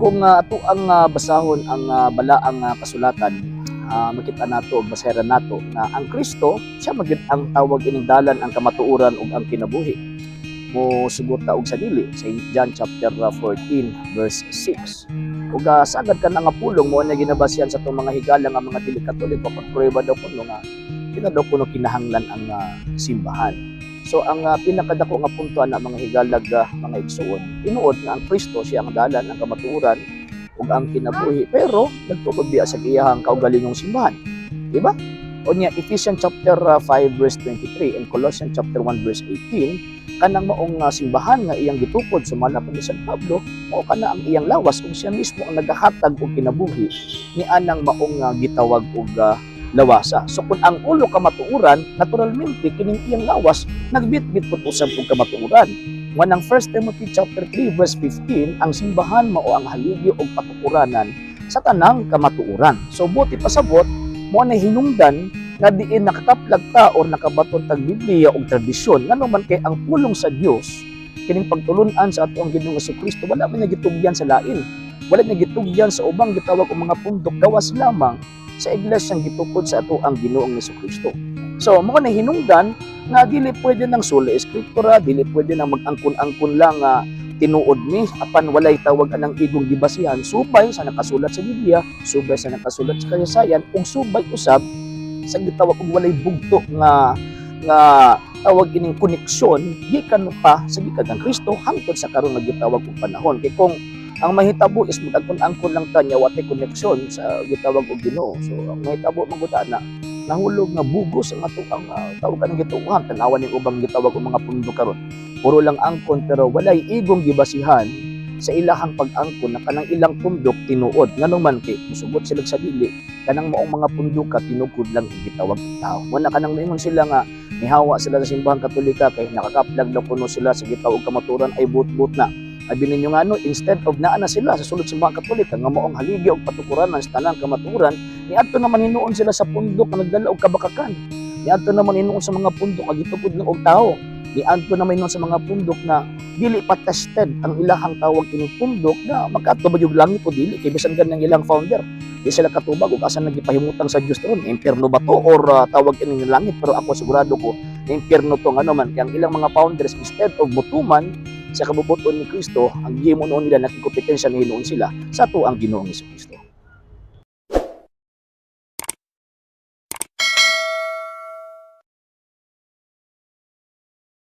Kung ato ang basahon ang balaang kasulatan, makita nato ug basahan nato na ang Kristo siya magyud ang tawag ining dalan, ang kamatuoran ug ang kinabuhi. Mo sugot ta og sa dili, St. John chapter 14 verse 6. Ug sagad ka na nga pulong mo na ginabasihan sa atong mga higala nga mga dili Katoliko, pagprueba daw kuno nga di na daw kuno kinahanglan ang simbahan. So ang pinakadako nga punto ana, mga higalag, mga igsuon, tinuod nga ang Kristo siya ang dalan, ang kamatuoran ug ang kinabuhi, pero nagtukod biya sa iyahang kaugalingong simbahan. Di ba? Unya Ephesians chapter 5 verse 23 and Colossians chapter 1 verse 18, kanang maong simbahan nga iyang gitukod sumala pa ni San Pablo, mao kana ang iyang lawas ug siya mismo ang nagahatag og kinabuhi ni anang maong gitawag og lawasa. So kung ang ulo kamatuoran, naturalmente kining iyang lawas nagbitbit pud usab og kamatuoran. Wanang 1 Timothy chapter 3 verse 15, ang simbahan mao ang haligi og patukuranan sa tanang kamatuoran. So buot ipasabot, mo na hinungdan nga diin nakakaplag ta or nakabaton tag Biblia og tradisyon, ngano man kay ang pulong sa Dios, kining pagtulun-an sa ato ang Ginoong Kristo, wala man niya gitugyan sa lain. Wala niya gitugyan sa ubang gitawag og mga pundok gawas lamang sa iglesyang gitukod sa ato ang Ginoong Kristo. So mo na hinungdan nga dili pwede nang sola scriptura, dili pwede nang mag-angkon-angkon lang nga tinuod ni apan walay tawag anang igong gibasihan subay sa nakasulat sa Biblia, subay sa nakasulat sa kasaysayan ug subay usab sa gitawag og walay bugto nga nga tawag ining koneksyon gikan pa sa gikan kang Kristo hangtod sa karon nga gitawag og panahon. Kay kung ang mahitabo is mag-angkon-angkon lang ta nya watay koneksyon sa gitawag og Ginoo, so ang mahitabo man gud ana, nahulog nga bugos ang ato ang tawag anang gituohan. Tan-awan ning ubang gitawag og mga pundok karon, puro lang angkon pero walay igong gibasihan sa ilahang pag-angkon na kanang ilang pundok tinuod, nganong man kay musugot sila sa dili kanang maong mga pundok ka tinukod lang og gitawag og tao. Mo na kanang moingon sila nga nihawa sila sa Simbahang Katolika kay nakakaplag daw kuno sila sa gitawag og kamatuoran, ay but-but na. Abi ninyo nga ano, instead of naa na sila sa sulod Simbahang Katolika nga maong haligi og patukuranan sa tanang kamatuoran, niadto naman hinuon sila sa pundok nga nagdala og kabakakan. Niadto naman hinuon sa mga pundok nga gitukod lang og tao. Niadto naman hinuon sa mga pundok na dili pa tested ang ilahang tawag ining pundok na makatubag yung langit o dili, kay bisan ganing ilang founder di sila katubag ug asa nagipahimutang sa Dios ron, impyerno ba to or tawag ining langit. Pero ako, sigurado ko na impyerno to, ngano man kay ang ilang mga founders, instead of mutuman sa kabubut-on ni Kristo, ang gihimo noon nila, nakikompetensya ni hinuon sila sa ato ang Ginoong Kristo.